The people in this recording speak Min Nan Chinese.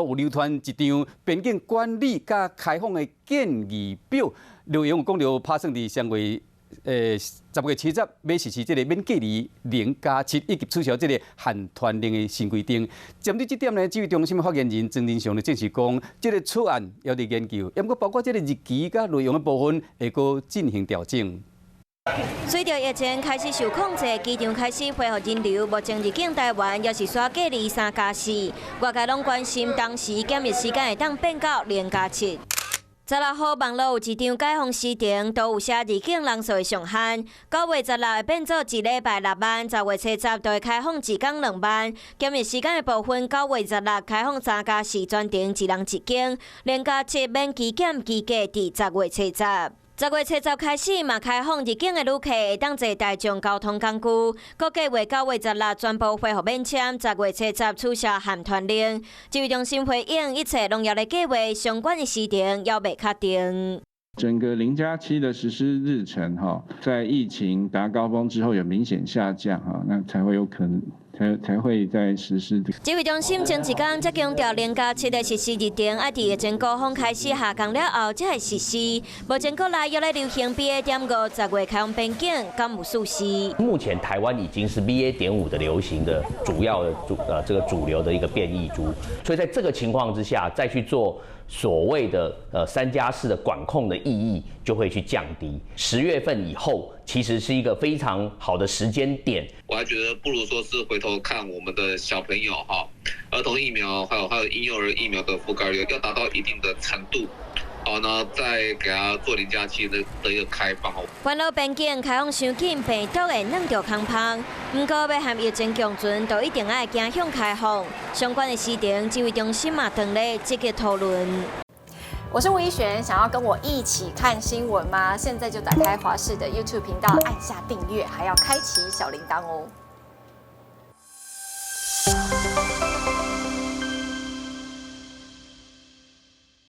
絡有流傳一張邊境管理佮開放的建議表，內容有講著拍算佇上月10月70欲實施這个免隔離0+7，以及取消這个限團令的新規定。針對這點呢，指揮中心發言人莊人祥就證實講，這个草案猶佇研究，毋過包括這个日期佮內容的部分會閣進行調整。隨著疫情開始受控制，機場開始恢復人流，目前入境台灣猶是煞隔離3加4，外界攏關心當時檢疫時間會當變到0加7。16號網路有一張解封時程，都有寫入境人數的上限。9月16會變做一禮拜6萬，10月初十就會開放一工2萬。檢疫時間的部分，9月16開放3加4，全程一人一間，0加7免機檢機過佇10月初十。10月初十開始嘛，開放入境的旅客會當坐大眾交通工具。閣計劃9月16全部恢復免簽，10月初十取消限團令。指揮中心回應，一切攏猶咧計劃，相關的時程猶未確定。整個0加7的實施日程，哈，在疫情達高峰之後有明顯下降，哈，那才會有可能才會再實施。指揮中心前一工才強調，0加7的實施日程，愛佇疫情高峰開始下降了後才會實施。目前國內猶咧流行 BA.5，10月開放邊境，敢有事實？目前台灣已經是 BA.5的流行的主要的主呃這個主流的一個變異株，所以在這個情況之下，再去做所謂的3加4的管控的意義就會去降低。10月份以後，其實是一個非常好的時間點。我還覺得不如說是回頭看我們的小朋友哈，兒童疫苗還有嬰幼兒疫苗的覆蓋率要達到一定的程度，好，那再給他做0加7的一個開放。關島邊境開放傷緊，病毒會軟著空芳。毋過欲和疫情共存，就一定愛走向開放。相關的時程，指揮中心嘛正咧積極討論。我是吳怡璇，想要跟我一起看新聞嗎？現在就打開華視的 YouTube 頻道，按下訂閱，還要開啟小鈴鐺哦。